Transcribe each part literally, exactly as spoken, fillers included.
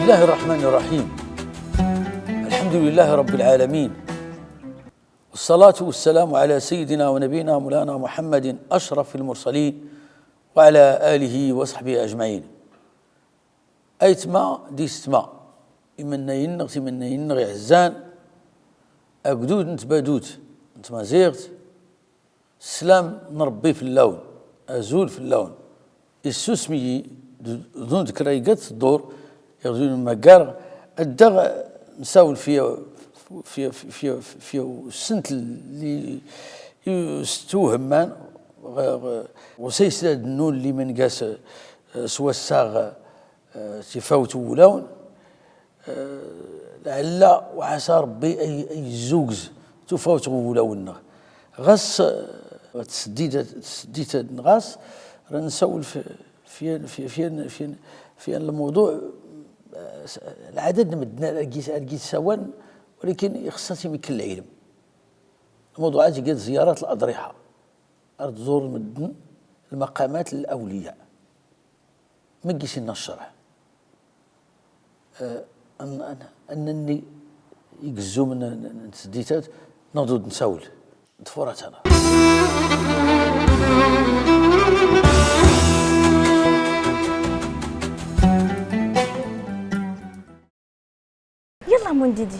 بسم الله الرحمن الرحيم. الحمد لله رب العالمين. والصلاة والسلام على سيدنا ونبينا مولانا محمد أشرف المرسلين وعلى آله وصحبه أجمعين. Aytma d istma, imennayen-nneɣ, timennayen-nneɣ iɛezzan, agdud n tbadut n tmaziɣt, sslam n Ṛebbi fell-awen, azul fell-awen. Issusem-iyi d-, d-, d-, unedker ayga d-teddur, iɣ d-unmaggar, ad-daɣ nsawel f, f, f, f, f usentel li, s-, tewhemman, ɣ, ɣ, ɣ usayslad-nnun li menga s, s wass-a, ɣ, tifawt n wulawen, eh, lɛella wa ɛasa Ṛebbi ay, ay izzugz tufawt ɣ wulawen-nneɣ. Ɣas, eh, tseddit, tseddit-ad-nneɣ ɣas, ra nsawel f, f yan, f, f yan, f yan, f yan lmewḍuɛ, eh, s-, lɛadad n medden ar gis, ar gis sawalen, walakin ixṣṣa-t imekk n lɛilm. Lmewḍuɛ-ad iga d zziyarat laḍriḥa. Ar tẓur medden lmaqamat n lawliya. Megg isinna ccreɛ. Eh, an, an, annenni igzum n, n, n tseddit-ad, newḍ-d nsawel. Ḍfurat-aneɣ. Yalla mon didi.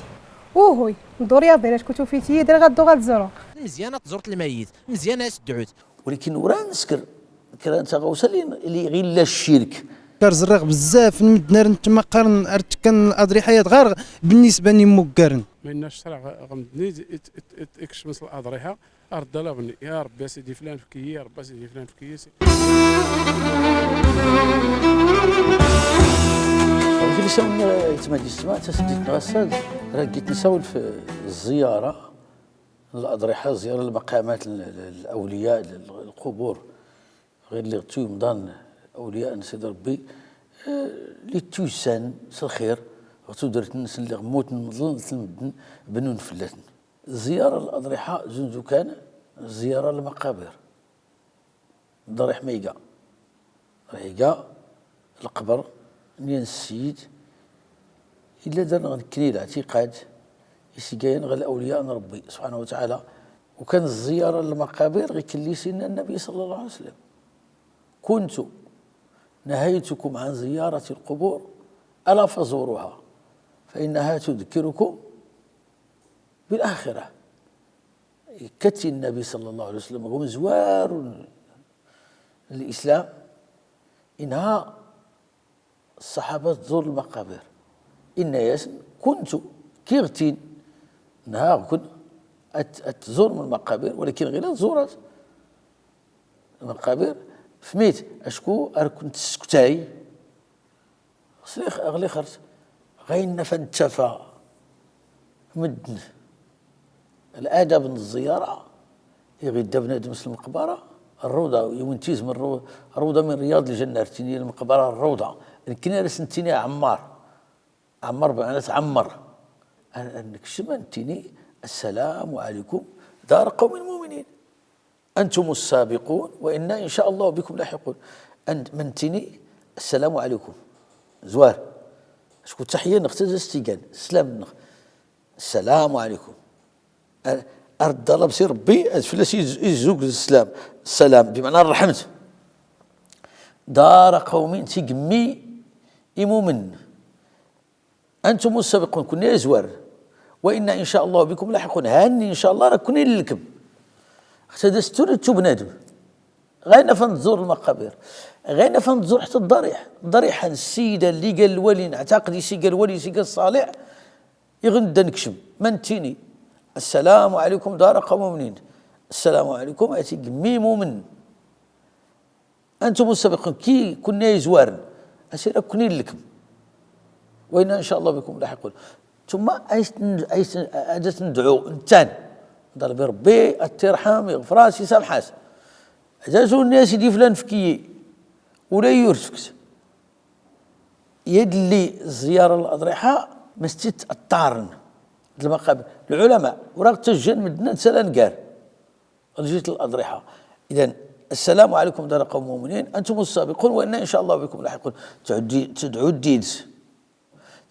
Uhuy, nḍur ya bela acku tufit-iyi-d, ɣa ḍḍuɣ ad ẓuruɣ. Mzyan ad tẓurt lmayit, mzyan as-dɛut. Walakin ur a nsker kra n tɣawsa li, li ɣ illa ccirk. Ar ẓriɣ bzzaf n medden ar ttmaqqaren ar ttekkan laḍriḥa-yad ɣar bennisba n immuggaren. Ma inna ccreɛ ɣ, ɣ medden-id it, it, it, ikcmen s laḍriḥa. Ar ḍḍalaben, ya Ṛebbi a sidi flan fkiyi, ya Ṛebbi a sidi flan fkiyi. Ɣileɣ s-, aytma d istma, taseddit n ɣassad, ra git nsawel f zziyaṛa n laḍriḥa, zziyaṛa n lmaqamat n, n, n lawliya, n, n lqubur. Ɣileɣ ttu imḍan awliya n Sidi Ṛebbi, eh, li ttu issan s lxir ɣ tudert-nsen, lliɣ mmuten, meḍlen-ten medden, bennun fell-aten. Zziyaṛa n laḍriḥa, zunzu kan zziyaṛa n lmaqabir. Ḍriḥ ma iga? Ḍriḥ iga lqber n yan ssyyid, illa dar-nneɣ nekkni leɛtiqad isigayan ɣ lawliya n Ṛebbi subḥanahu wa taɛala. Ukan zziyaṛa n lmaqabir ɣikelli s-inna Nnabi ṣalla Llahu ɛalayhi wa sallam: كنت نهيتكم عن زيارة القبور ألا فزوروها فإنها تذكركم بالآخرة. Ikka-t-in Nnabi ṣalla Llahu ɛalayhi wa sallam ɣ umzwar n lislam, inha ṣṣaḥaba ad tẓur lmaqabir. Inna-yasen: كنت, kkiɣ-t-in, nhaɣ-ken ad, ad tẓurem lmaqabir, walakin ɣir ad tẓurem lmaqabir f mit, acku ar ken-tessuktay. Ɣ lixert, ɣaynna f a nettafa medden ladab n zziyaṛa, iɣ idda bnadem s lmeqbara, rrawḍa, iwin-t izem rraw-, rrawḍa min ryaḍ ljanna, ar ttini lmeqbara rrawḍa. Nekkni ar as-nettini Ɛemmar. Ɛemmar bmaɛna tɛemmer. Ar, ar nekcem, ar nettini: السلام عليكم دار قوم مؤمنين. أنتم السابقون وإنا إن شاء الله بكم لاحقون. Ar nettini: السلام عليكم. Zwar. Acku ttaḥiyya-nneɣ tadast igan, sslam-nneɣ. السلام عليكم. Ar, ar ḍḍalab si Ṛebbi, ad fell-as iz-, izzug d sslam. Ssalam, bmaɛna ṛṛḥmt. دار قوم, tigemmi imumnen. أنتم السابقون, kenni ay izwarn. وإنا إن شاء الله بكم لاحقون, hanni إن شاء الله ra ken-nilkem. Ɣ tadast ur ittu bnadem. Ɣaynna f a nettẓur lmaqabir. Ɣaynna f a nettẓur ḥetta ḍḍariḥ. Ḍḍariḥa n ssida lli iga lwali, neɛtaqed is iga lwali, is iga ṣṣaliḥ. Iɣ nedda nekcem, ma nettini: السلام عليكم دار قوم مؤمنين. السلام عليكم, a tigemmi imumnen. أنتم السابقون, ki, kenni ay izwarn. Asira kenni nilkem. وإنا إن شاء الله بكم لاحقون. Tumma ay s-, ay s-, ad as-nedɛu, nettan. Neḍleb i Ṛebbi ad t-irḥem, iɣfer-as, isamḥ-as. Ad as-nini: a sidi flan fkiyi. Ula ur tfks. Yadlli zziyaṛa n laḍriḥa, ma s-tt-iṭṭarn d lmaqabir. Lɛulama ur aɣ-ttajjan medden ad nsal angar. Ɣ lǧiht n laḍriḥa. Idan, السلام عليكم دار قوم مؤمنين، أنتم السابقون وإنا إن شاء الله بكم لاحقون. Tɛuddi-, tedɛuddi-d.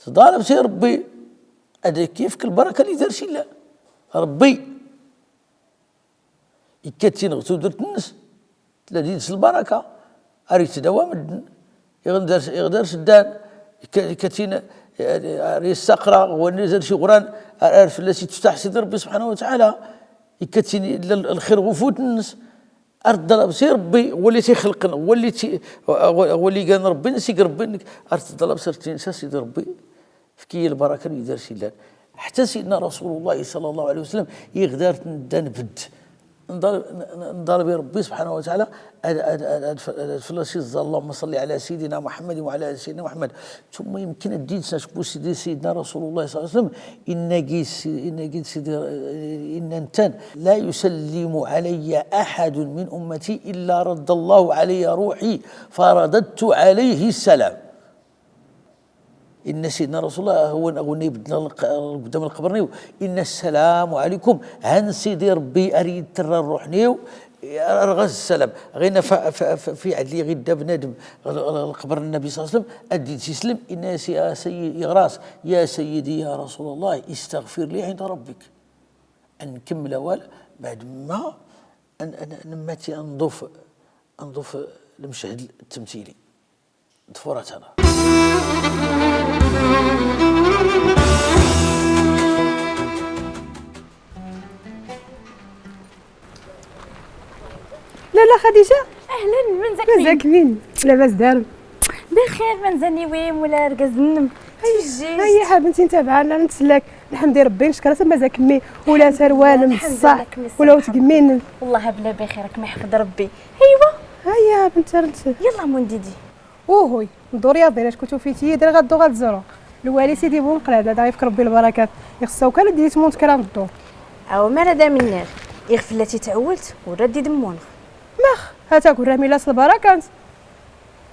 Tḍalab si ṛebbi ad-kifk lbaraka lli dar sillan. Ṛebbi ikkatin ɣ tudrt-nns tla did-s lbaraka. Ar itdawa mddn iɣ dar s ddan, ikkatin ar issaqra ɣ wanni zar s iɣran, ar fllas itftaḥ sidi ṛebbi subḥanahu wataɛala. Ikkatin lxir ɣ ufud-nns. Ar tḍalab si ṛebbi ɣ walli t-ixlqn, ɣ walli igan ṛebbi-nns, ig ṛebbi-nnek. Ar tḍalab s ar tinsa sidi ṛebbi fkiyi lbaraka lli dar sillan. Ḥtta sidna rasulullah صلى الله عليه وسلم iɣ dar tndda nbdd, nḍalab i ṛebbi subḥanahu wataɛala ad fllas iẓẓa. Allahumma ṣalli ɛla sidina muḥammad wa ɛla ali sidina muḥammad. Tumma imkin ad-did-s acku sidna rasulullah صلى الله عليه وسلم inna gis, inna gis, inna ntan: لا يسلم علي أحد من أمتي إلا رد الله علي روحي فرددت عليه السلام. Inna sidna rasulullah ɣ wanni ibddn ɣ qddam lqbr-nni, inna: السلام عليكم. Han sidi ṛebbi ar itrra ṛuḥ-nni, ar ɣas ssalam. Ɣinna fi ɛli ɣ idda bnadm ɣ lqbr n-nnabi صلى الله عليه وسلم, ad-id-s islm, inna-yas: يا سيدي، يا سيدي يا رسول الله، استغفر لي عند ربك. Ad nkmml awal bɛd ma nmmati, ad nḍuf, ad nḍuf lmchhd tmtili. Ḍfurat-aneɣ. Lalla Xadiǧa. Ahlan, mnzak minn? Mnzak minn? Labas darm? Bxir, mnzan iwim wala argaz-nnem? Tfjjit? Ayya a bnti, ntbɛa, nttslak. Lḥemd i Ṛebbi, nckrh-as. Mnzak minn? Wala tarwal, mṣṣaḥ, wala wtg minn? Wallah a bla bxir, akm-iḥfḍ Ṛebbi. Aywa. Ayya a bnti, ar nt... Yalla mon didi. Uhuy. Nḍu ryaḍi, acku tufit-iyi-d, ɣa dduɣ ad ẓruɣ. Lwali sidi Bumeqlad, ad aɣ-ifk Ṛebbi lbarakat. Ixṣṣa ukan ad-iyi-tmunḍ kra n dddur. Aw mara d amnnaɣ, iɣ flla-t-i tɛwwlt, ur rad-id-mmunɣ. Max? Hat agurram illa s lbarakat.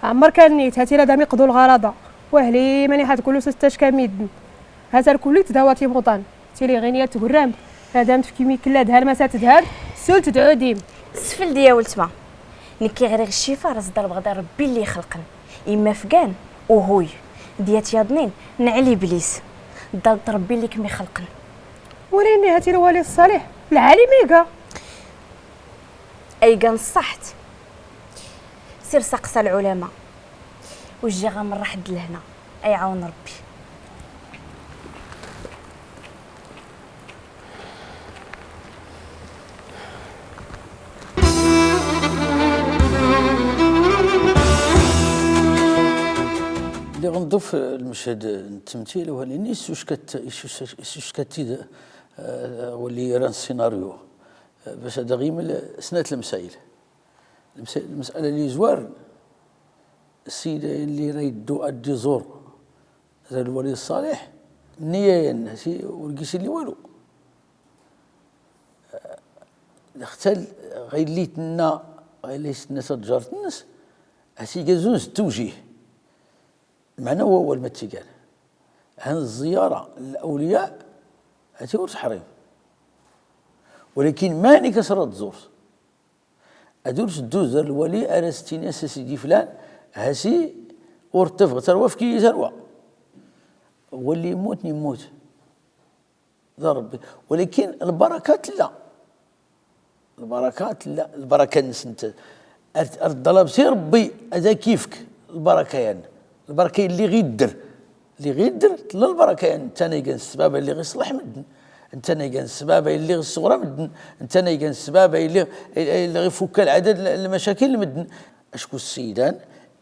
Ɛmmer kan-nni, hat-i ladam iqḍu lɣaraḍa. Wahli man iḥad kullu s tacka n middn. Hat ar kullu itdawa timuḍan. Tili ɣinni a tgurram, ladam tfkim i klla dhar, ma sa tdhar, sult d ɛudim. Sfld ya wltma. Nekki ɣriɣ ccifa, ras ḍalbɣ d Ṛebbi lli ixlqn. Imma fgan, uhuy. D yat yaḍnin, nɛl Iblis. Ḍalbt Ṛebbi lli km-ixlqn. Wrin-nni hat i lwali ṣṣaliḥ, lɛalim iga. Ayga n ṣṣaḥt. Sir saqsa lɛulama. Ujjiɣ amṛṛaḥ d lhna. Ay ɛawn Ṛebbi. Lliɣ nḍuf lmchhd n tmtil, wali-nni issucka-t-id, eh, wali iran ssinaryu, eh, bac ad aɣ-iml snat lmsayil. Lmsala lli izwarn, ssida-yan lli ra iddu ad-iẓur da lwali ṣṣaliḥ, nniya-yan, ur gis illi walu. Ixtal ɣa illi tnna, ɣa illi tnna tadjart-nns, a-t-iga zun s ttwjih. Lmeɛna n wawal ma t-igan, han ẓẓiyara n lawliya, a-t-i ur teḥrim. Walakin manik as ra tẓurt? Ad ur tddu dar lwali ar as-tini a sidi flan, ha-t-i ur ṭṭifɣ tarwa, fk-iyi tarwa. Walli immut, immut. D Ṛebbi. Walakin lbaraka tlla. Lbaraka tlla. Lbaraka-nns ntta. Ar, ar ḍḍalab si Ṛebbi ad ak-ifk lbaraka-yan. Lbaraka-yan lli ɣ-iddr. Lli ɣ-iddr tlla lbaraka-yan. Ntta-nn a igan ssbaba lli ɣ-iṣleḥ mddn. Ntta-nn a igan ssbaba lli ɣ-issuɣra mddn. Ntta-nn a igan ssbaba lli, lli ɣ-ifukka lɛadad n lmacakil n mddn. Acku ssidan,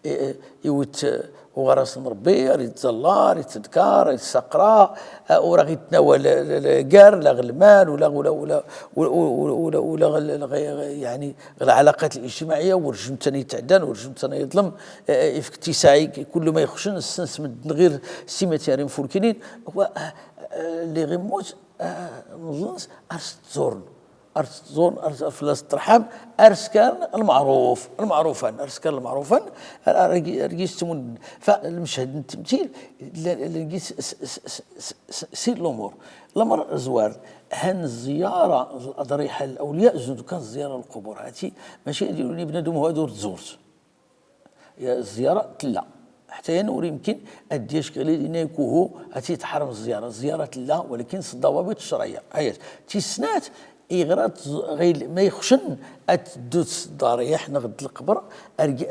e, e, iwt, e, uɣaras n Ṛebbi, ar ittẓalla, ar ittdkar, ar issaqra, e, ur aɣ-ittnawal, e, e, gar, la ɣ-lmal, ula, ula, ula, ula, ula, ula ɣ-, ɣ-, ɣ-, yaɛni, ɣ-lɛalaqat lijtimaɛiya, ur jjmt ann-itɛddan, ur jjmt ann-iḍlm, e, e, ifk tisaɛ i kullu ma ixcn, ssns mddn ɣir simatirin fulkinin, wa, e, e, lli ɣ-immut, e, mḍln-s, ar s-ttẓurn. Ar s-ttẓurn, ar s-, flla-s ṭṭerḥam, ar skarn lmeɛruf, lmeɛrufan, ar skarn lmeɛrufan, ar, ar, ar gis tmun. Fa lmchhad n tmtil, la, la gis s-, s-, si lumur. Lamr zwar, han ẓẓiyara n laḍriḥa n lawliya, zun kan ẓẓiyara n lqubur. Ha-t-i, maci ad ilun i bnadm u ad ur tẓurt. Ya, ẓẓiyara tlla. حتى ينور يمكن أديش غير إنه يكوهو أتي تحرم الزيارة. الزيارة لا، ولكن الضوابط الشرعية. هيا تيسنات إغراض غير ما يخشن أتدوس ضريح نغد القبر. أرجع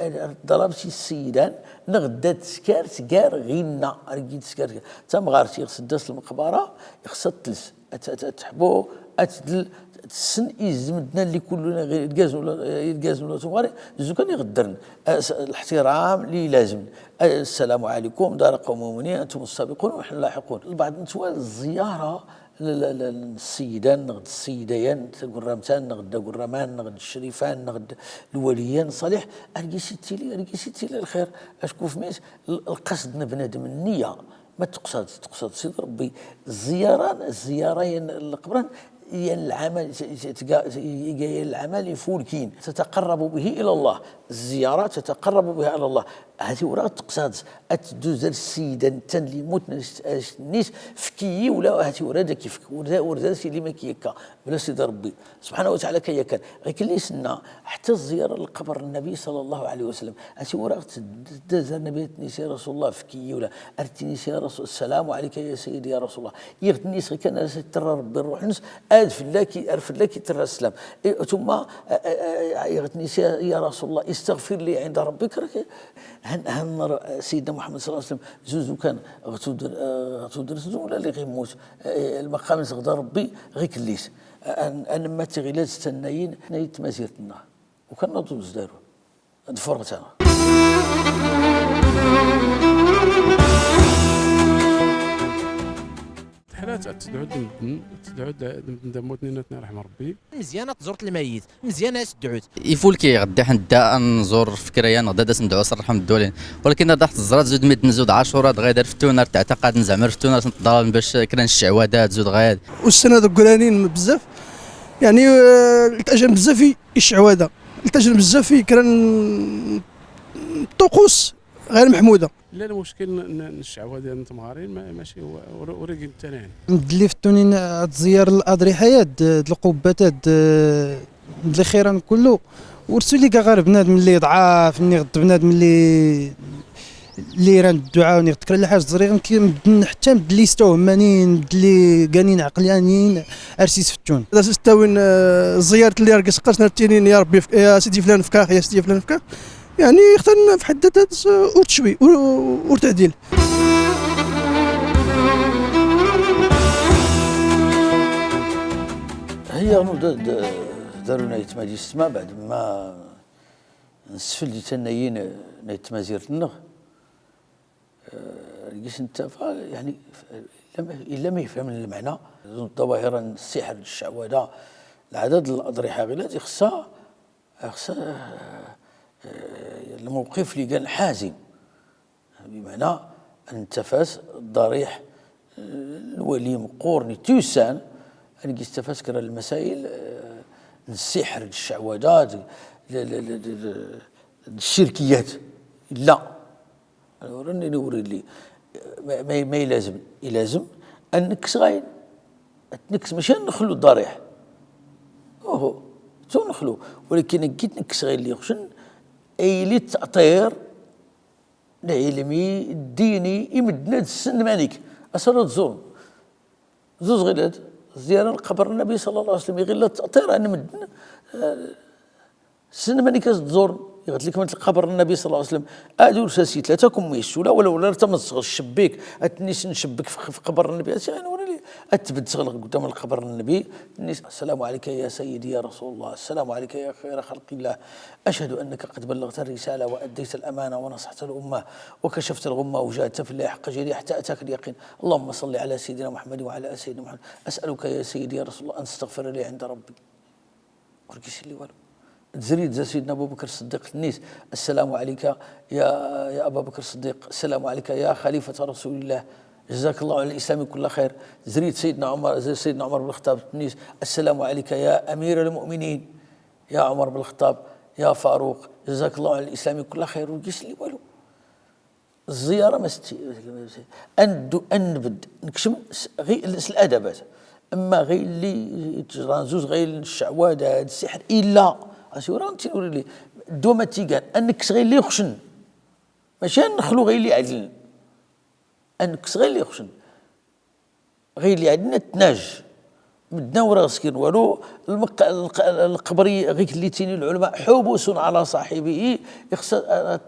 ضرب سي السيدان نغد تسكار سكار غينا. أرجع تسكار سكار. تم غارتي يغسل داس المقبرة، يغسل تلس. أت-، أت-، أتحبو، أتدل، تسن إيز مدنا اللي كلنا غير يتقازم ولا، يتقازم ولا تمغاري، زو كان يغدرن. أس-، الاحترام اللي لازم. السلام عليكم دار قوم مؤمنين، أنتم السابقون ونحن اللاحقون. البعض نتوى الزيارة ل-، ل-، ل-، للسيدان، نغد السيديان، تقرمتان، نغد قرمان، نغد الشريفان، نغد الوليان صالح. أرقي ستي لي، أرقي ستي لي الخير. أشكو في ميس، ال-، القصد نبنادم النية. ما تقصد، تقصد سيد ربي. الزيارة، الزيارة ين القبران، ين العمل، ت-، ت-، تقا-، ين العمل يفولكين. تتقرب به إلى الله. الزيارة تتقرب بها إلى الله. هذه وراء تقصد. أتدوز السيدة نتن لي موت نس-، نس-، نيس فكي ولا هاتي ورا داك يفك. ورا، ورا سي لي ما كيكا. ولا سيد ربي. سبحانه وتعالى كيكن. غير كلي سنة حتى الزيارة لقبر النبي صلى الله عليه وسلم. أتي وراغ تدزر النبي تنيس يا رسول الله فكي ولا أرتنيس يا رسول، السلام عليك يا سيدي يا رسول الله. يغتنيس غير كان ترى ربي الروح نس، آد في الله كي، أرف الله كي ترى السلام. إيه، ثم، آه، آه، آه، يغتنيس يا، يا رسول الله استغفر لي عند ربك. راك هن، هن ر-، سيدنا محمد صلى الله عليه وسلم زوزو كان غتو در-، آه، غتو درس زو ولا اللي غيموت. آه، المقام زغدا ربي غير كليس. أن-، أنما تغيلات تنايين، نايت مزيرتنا. وكان نضو زدارو. دفرت أنا. الحالات تدعو المدن، تدعو المدن دموتني نتنا رحم ربي. مزيانة تزورت الميت، مزيانة تدعوت. يفولكي غدا حندا نزور فكريا غدا داس ندعو صرحهم الدولين، ولكن هذا حتى الزرات زود مدن زود عاشورات غير فتونا تعتقد زعما فتونا تنتظر باش كرا الشعوذات زود غير. والسنة ذو قرانين بزاف، يعني، آه، التأجر بزاف يشعوا هذا، التأجر بزاف يكرا الطقوس غير محمودة. لا، المشكل ن-، ن-، نشعوا هذا نتمهارين، ما-، ماشي هو ور-، وريقي التاني يعني. مد اللي فتونين هاد الزيار الأضرحة، هاد القبة، هاد، هاد الخيران كله. ورسولي كاع غير بنادم اللي ضعاف، اللي غد بنادم اللي اللي راه الدعاء وني تكرا لحاجة زريغ، يمكن مدن حتى مدن اللي يستوهم مانين، مدن اللي قانين عقلانيين، ارسيس فتون. هذا سيستاوين، آه، زيارة اللي راه قسقسنا التنين، يا ربي فك-، يا سيدي فلان فكاخ، يا سيدي فلان فكاخ. يعني، يختن في حد ذاته، آه، ورتشوي، ور-، ورتعديل. هي نو د-، د-، داروا نايت ماجي السما بعد ما نسفل دي تنين نايت مازيرت النغ. آه، قيس انت فا-، يعني، ف-، إلا ما، إلا ما يفهم المعنى، الظواهر، السحر، الشعوذة، العدد، الأضرحة، غير هادي خصها، خصها، آه، الموقف اللي كان حازم، بمعنى أن تفاس الضريح، آه، الولي مقورني توسان، أن قيس تفاس كرا المسائل، آه، السحر، الشعوذات، ل-، ل-، ل-، ل-، ل-، الشركيات. لا. ورني نوري لي. ما، ما، ما يلازم، يلازم أن نكس غاين. تنكس ماشي نخلو الضريح. أوهو، تو نخلو. ولكن كي تنكس غاين اللي يخشن، أي لي التأطير العلمي، الديني، يمدنا السن مانيك. أسرد زون. زوز غيلات، زيارة لقبر النبي صلى الله عليه وسلم، غيلات تأطير أنا مدن، آه، سن ماني كتزور، يغتلك من قبر النبي صلى الله عليه وسلم، أدور ساسي ثلاثة كم يسولا، ولا، ولا تمزغ الشبيك، أتنيس نشبك في، في قبر النبي، أسي أنا ولا لي، أتبت صغلق قدام القبر النبي، الناس، السلام عليك يا سيدي يا رسول الله، السلام عليك يا خير خلق الله، أشهد أنك قد بلغت الرسالة وأديت الأمانة ونصحت الأمة وكشفت الغمة وجاهدت في الله حق جهاده حتى أتاك اليقين. اللهم صل على سيدنا محمد وعلى آل سيدنا محمد. أسألك يا سيدي يا رسول الله أن تستغفر لي عند ربي. وركيش اللي والو. تزريد زا سيدنا أبو بكر الصديق النيس. السلام عليك يا، يا أبا بكر الصديق، السلام عليك يا خليفة رسول الله، جزاك الله على الإسلام كل خير. زريد سيدنا عمر، زريد سيدنا عمر بن الخطاب النيس. السلام عليك يا أمير المؤمنين، يا عمر بن الخطاب، يا فاروق، جزاك الله على الإسلام كل خير. وركيش اللي والو. الزيارة ما ستي، أندو، أنبد، نكشم س-، غي س-، الأدبات. أما غي اللي يتجران زوز غي الشعوذة، هاد السحر، إلا، أسي ورا نتي نوري لي. دو ما تيقان، أنكس غي اللي يخشن. ماشي نخلو غير اللي عدلن، أنكس غير اللي يخشن، غير اللي عدلن التناج. مدنا ورا غسكن والو، المق-، الق-، القبري غير اللي تيني العلماء حبوس على صاحبه، يخص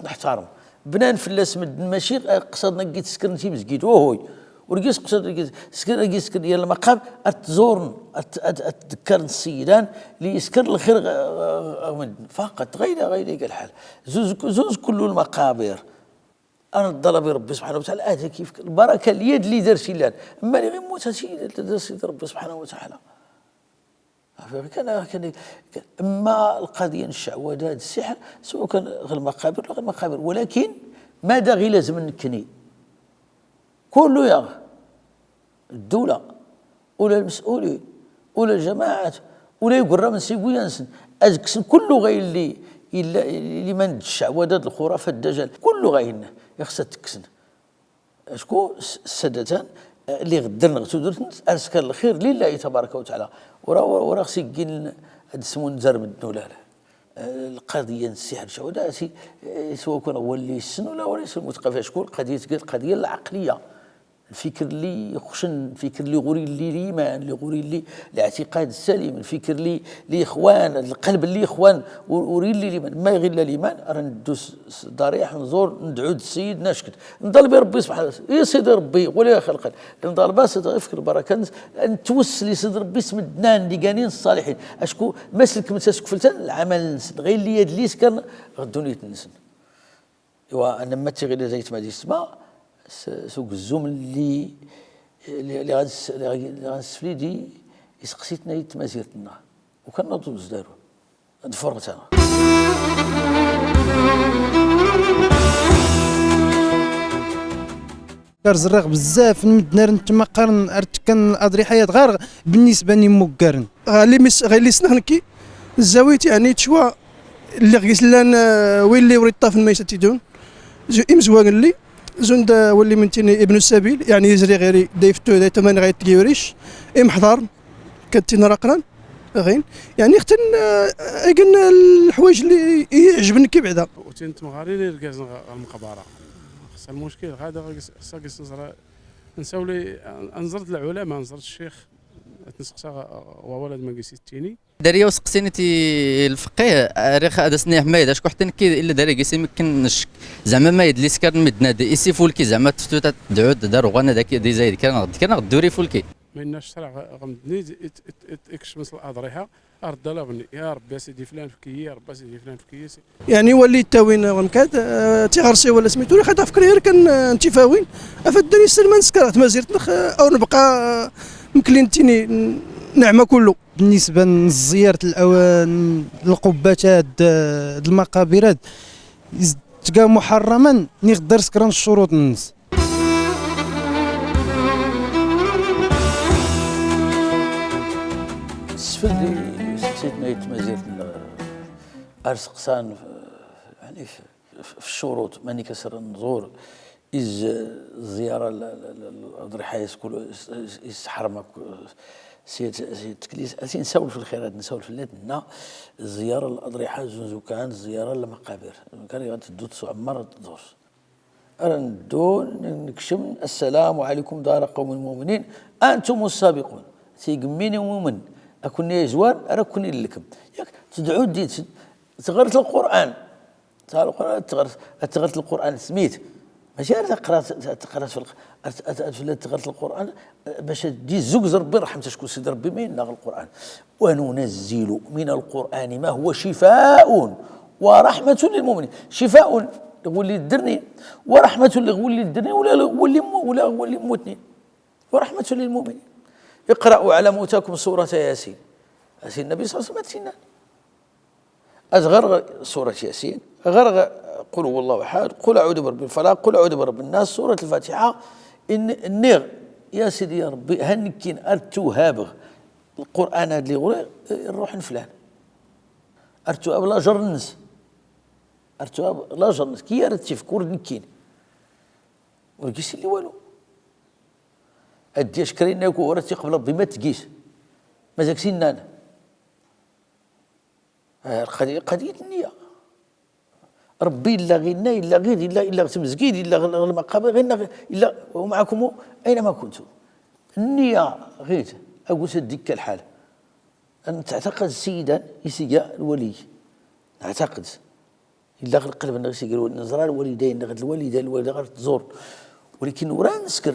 نحترم. بنان فلاس مدن ماشي قصدنا كي تسكر نتي مزكيت، وهوي. ورقيس قصد رقيس، سكر رقيس سكر ديال المقام، أتزورن، أت-، أت-، أتذكرن السيدان، اللي يسكر الخير غ-، غ-، غ-، مدن. فقط، غير، غير قال الحال. زوز، زوز كل المقابر. أنا الضلبي ربي سبحانه وتعالى، آتي كيف البركة اليد اللي دار سيلان. أما اللي غير موت هاتي دار سيدي ربي سبحانه وتعالى. كان، كان، كان، أما القضية نشعوذة، هاد السحر، سواء كان غير مقابر ولا غير مقابر، ولكن ماذا غير لازم نكني؟ كله يا الدولة، ولا المسؤولين، ولا الجماعات، ولا يقرا من سيبويانسن، أزكسن كله غير اللي، إلا اللي ما ندش عوادات الخرافات الدجال، كله غير يخصها تكسن. أشكو س-، سدتان، آه، اللي غدرنا غتودرتن أرسكال الخير لله تبارك وتعالى. ورا، ورا، ورا خصي كين هاد السمون زرمد ولا لا. آه، القضية نسي حاجة ولا سي، آه، سواء كان هو اللي يسن ولا هو اللي يسن متقافي. شكون القضية؟ تقول القضية العقلية. الفكر اللي يخشن، الفكر اللي يغري اللي الإيمان، اللي يغري اللي الاعتقاد السليم، الفكر اللي، اللي إخوان، القلب اللي إخوان، و-، وري اللي الإيمان. ما يغي إلا الإيمان، راه ندوس س-، ضريح، نزور، ندعو السيد، نشكت. نضل بربي سبحانه وتعالى. يا سيدي ربي، ولا يا خلق. نضل بس افكر بركة. نتوسل يا سيدي ربي، اسم الدنان اللي قانين الصالحين. أشكو مسلك مساسك فلتان، العمل نسن. غير اللي يد ليس كان غدوني تنسن. إوا، أنا ما تيغي لي زيت ما ديسما، س-، سوق الزوم اللي، اللي، اللي غنس-، اللي غنسفلي دي، يسقسيتنا يتمازيرتنا. وكان نضو زدارو. دفرت أنا. كار زريغ بزاف، نمد نار نتما قرن أرتكن الأضرحة يا غار بالنسبة نمو قرن. غالي مس-، غالي سنغنكي، الزاوية يعني تشوى اللي غيس لان، آه، ويلي وريد طاف الميسة تيدون. زو إمزوان اللي، زون دا ولي من تيني ابن السبيل، يعني يزري غيري دا يفتو دا يتمنى غير تقيوريش. إمحضار، كتين رقران، غين. يعني ختن، آه، إيقن الحوايج اللي يعجبني كي بعدا. وتين تمغارين يرقازن غ-، المقبرة. خص المشكل هذا غيس-، خص غيس نزرع. نساولي، أنزرت العلماء، أنزرت الشيخ، تنسقسا غ-، وولد ما قيس التيني. داريا وسقسيني تي الفقيه، ريخ هذا سني حمايد، أشكو حتى نكي إلا داري قيسي مكن نشك. زعما ما يدلي سكر مدنا دي، إسي فولكي زعما تفتو تدعو دار وغانا داك دي زايد، كان غد-، كان غدوري فولكي. ما يناش صرع غ-، غمدني ات-، ات-، ات-، اكشمس الأضرحة، أرد لابني، يا رب يا سيدي فلان فكي، يا رب يا سيدي فلان فكي، يا سيدي. يعني ولي التاوين غمكاد، آه، تيغرسي ولا سميتو، ريخ هذا فكر غير كان، آه، انتفاوين. أفدني السلمان سكرات ما زيرت لخ، آه، أو نبقى، آه، مكلين تيني، ن-، نعمة كله. بالنسبة لزيارة الأو-، القبات هاد، آه، المقابر هاد، يز-، تلقاه محرما، نقدر سكران الشروط الناس. السفل دي سقسيتنا يتمازيرت ال-، أرسقسان، يعني، في، في الشروط، ماني كسر نزور، إز الزيارة ل-، ل-، ل-، لأضرحة يسكل، إز، إز، إز حرمك، سيد، سيد تكليس، أسي نساول في الخيرات، نساول في الليل، نا الزيارة للأضرحة، زنزوكان، الزيارة للمقابر. كان يغتدو تسع مرات تزور. أرندو نكشم، السلام عليكم دار قوم مؤمنين، أنتم السابقون. تيقميني مؤمن، أكون يا جوار، أركني لكم. ياك تدعو ديت، تغرت القرآن. تغرت القرآن، تغرت، تغرت القرآن سميت. ماشي أنا تقرأت، تقرأت في الق-، أت-، أت-، أت-، تغرت القرآن، باش دي زوج ربي رحمة شكون سيد ربي ما ينغ القرآن. وننزل من القرآن ما هو شفاء ورحمة للمؤمنين. شفاء لغولي الدرني، ورحمة لغولي الدرني، ولا لغولي مو-، ولا غولي موتني. ورحمة للمؤمنين. اقرأوا على موتاكم سورة ياسين. ياسين النبي صلى الله عليه وسلم تسنان. أتغرغر سورة ياسين، غرغر قل هو الله أحد، قل أعوذ برب الفلق، قل أعوذ برب الناس، سورة الفاتحة. إن، النير، يا سيدي يا ربي، هنكين أرتو هابغ القرآن هاد لي غري، الروح نفلان. أرتو هاب لا جر النس. أرتو هاب لا جر النس. كي يرتي في كور نكين. ورقيس اللي والو. أدي أشكرين ناكو ورتي قبل ربي ما تقيس. ما زاك سنان. آه، القضية، قضية النية. ربي إلا غينا، إلا غير، إلا، إلا غير تمزكيد، إلا غير المقابر، غينا، إلا ومعكم أينما كنتم. النية غير، أقول سدك الحال. أن تعتقد سيدا يسيا الولي. نعتقد. إلا غير قلبنا غير سيقول نزرى الوالدين، غير الوالدة، الوالدة غير تزور. ولكن ورا نسكر،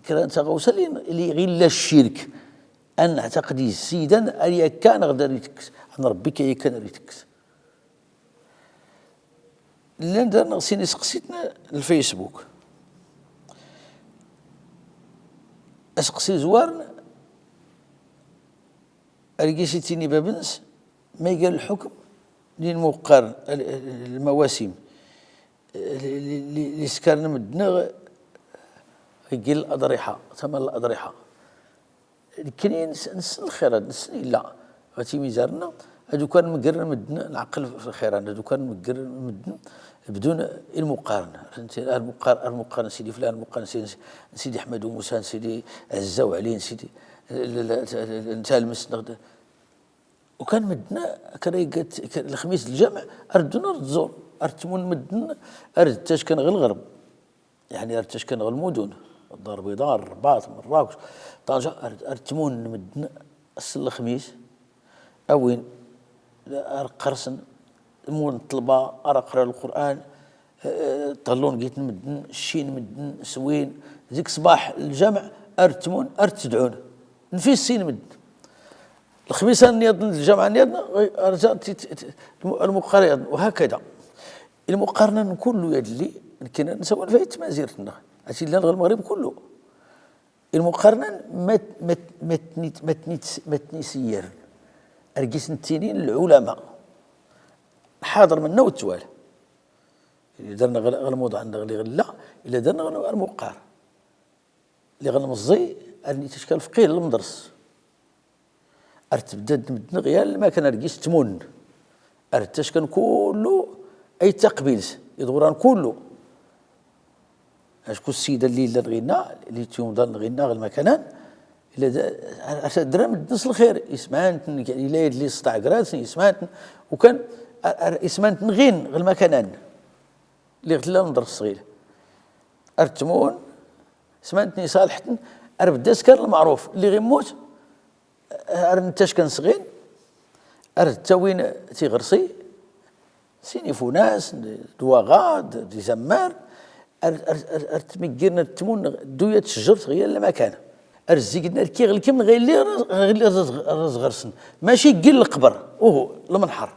كرا أنت غوصلين اللي غير لا الشرك. أن أعتقد سيدا أريا كان غدا ريتكس، أن ربي كي كان ريتكس. لان دار نغسيني سقسيتنا الفيسبوك. اسقسي زوارن، أرقيسي تيني بابنس، ما يقال الحكم للمقارن، ال-، ال-، المواسم. ل-، ل-، ل-، لسكارن مدنغ، يقل الأضرحة، ثمن الأضرحة. كاين نس-، نس الخيرات، نس إلا غاتي ميزارنا، هادو كان مقرن مدن العقل في الخيران، هادو كان مقرن مدن بدون المقارنة. فهمتي؟ المقار-، المقارنة سيدي فلان، المقارنة سيدي، سيدي أحمد وموسى، سيدي عزة وعلي، سيدي ال-، ال-، ال-، ال-، نتا المس-، نغد-، وكان مدن كان يقت-، كان الخميس الجمع أردنا الزور، أرتمون مدن، أرد تاش كان غير الغرب. يعني، رتش كان غير المدن، الدار البيضاء، الرباط، مراكش، طنجة، أر-، أرتمون مدن، السل الخميس، أوين، أرقرسن، مون طلبة، أرقرا القرآن، أه، طلون قيت مدن، الشين مدن، سوين، ذيك صباح الجمع، أرتمون، أرتدعون، نفيس سين مدن. الخميسة نيضن، الجمعة نيضن، رجع ت-، ت-، ت-، الم-، المقارنة، وهكذا. المقارنة كله يدلي، كنا نسوي فيه التمازير تنا. هادشي اللي غير المغرب كله. المقارنة ما ت-، ما ت-، ما تنيت-، ما تنيت-، ما تنيسير. أرقيس نتينين العلماء. حاضر منا وتوال. إلا درنا غل-، غير الموضوع عندنا غير غلا، إلا درنا غير المقارنة. اللي غنمزي، أرني تشكال فقيه المدرس. أرتبدد مدن غيال ما كان أرقيس تمون. أرتشكن كله أي تقبيلس، يدوران كله. أشكو السيدة اللي إلا غينا، اللي تيوم ضل غينا غير ما كانان، إلا د-، أرتدرا مدنس الخير، إسمانتن، إلا اللي استعقراتن، إسمانتن، وكان أر-، أر-، إسمانتن غين غير ما كانان. اللي غتلا المدرس الصغير. أرتمون، سمعتني صالحتن، أربداس كان المعروف، اللي غيموت، أرنتاش كان صغير، أرتاوين تيغرسي، سيني فوناس، دواغاد، دي زمار، أر-، أر-، أر-، أرتميقيرنا التمون، دوية الشجر، غير لما كان. أرزيقنا الكي غير الكي من غير اللي رز-، غير اللي رز-، رز غرسن. ماشي قل القبر، أوه، المنحر.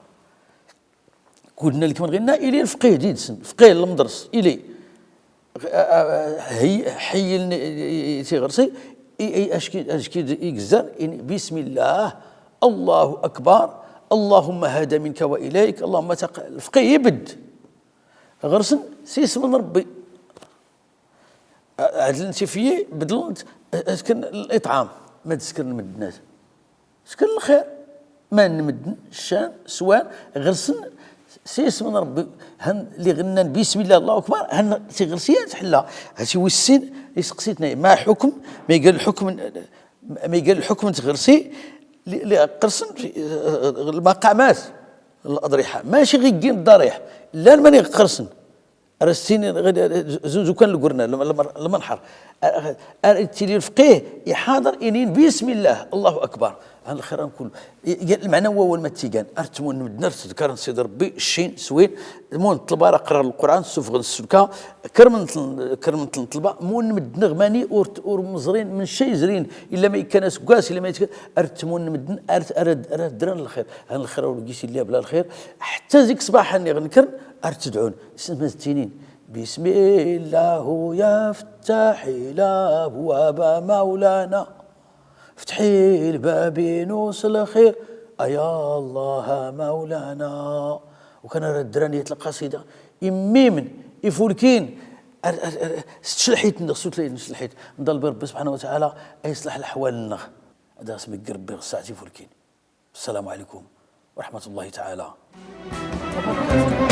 كودنا لك من غيرنا إلي الفقيه ديدسن، فقيه المدرس إلي. آه، آه، هي، حي ال-، تيغرسي، إي، إي، أشكي، أشكي د-، إي جزار، إن بسم الله، الله أكبر، اللهم هذا منك وإليك، اللهم تق-، الفقيه يبد. غرسن سي اسم ربي. عدل نتي فيي بدل نت-، أسكن الإطعام، ما تسكن من الناس. سكن الخير. ما نمدن، الشام، سوان، غرسن، سي اسم ربي. هن اللي غنان بسم الله، الله أكبر، هن سي غرسيان تحلا. هاتي وسين، يسقسيتنا، ما حكم، ما يقال الحكم، ما يقال الحكم تغرسي، ل-، لقرسن في، المقامات، الأضرحة. ماشي غير الضريح. لا، من يقرسن. راه السنين غير زوج كان القرنة، الم-، الم-، المنحر. أ-، أ-، أ-، تيلي الفقيه يحاضر إنين بسم الله، الله أكبر. هان الخير نكون. ي-، ي-، المعنى هو، هو المتيقان. أرتمون مدن، أرتذكر سيد ربي، الشين، سوين، مون طلبة، راه قرا القرآن، سفغ السلكة، كرمن تل-، كرمن تل-، طلبة، مون مدن غماني، أور ت-، أور مزرين، من شي زرين، إلا ما يكان سكواس، إلا ما يتك-، أرتمون مدن، أرت-، أرد، أرد دران الخير. هان الخير ورقيسي اللي بلا الخير. حتى زيك صباحا نغنكر، أرتدعون. سمزتينين. بسم الله يفتح الأبواب مولانا، افتحي الباب نوصل الخير، أيا الله مولانا. وكان راه الدرانية القصيدة إميمن، إفولكين، أر-، أر-، أر-، ستشلحيت نغ، ستلحيت نغ. نضل بربي سبحانه وتعالى يصلح الأحوال نغ. هذا اسمك ربي غساتي فولكين. السلام عليكم ورحمة الله تعالى وبركاته.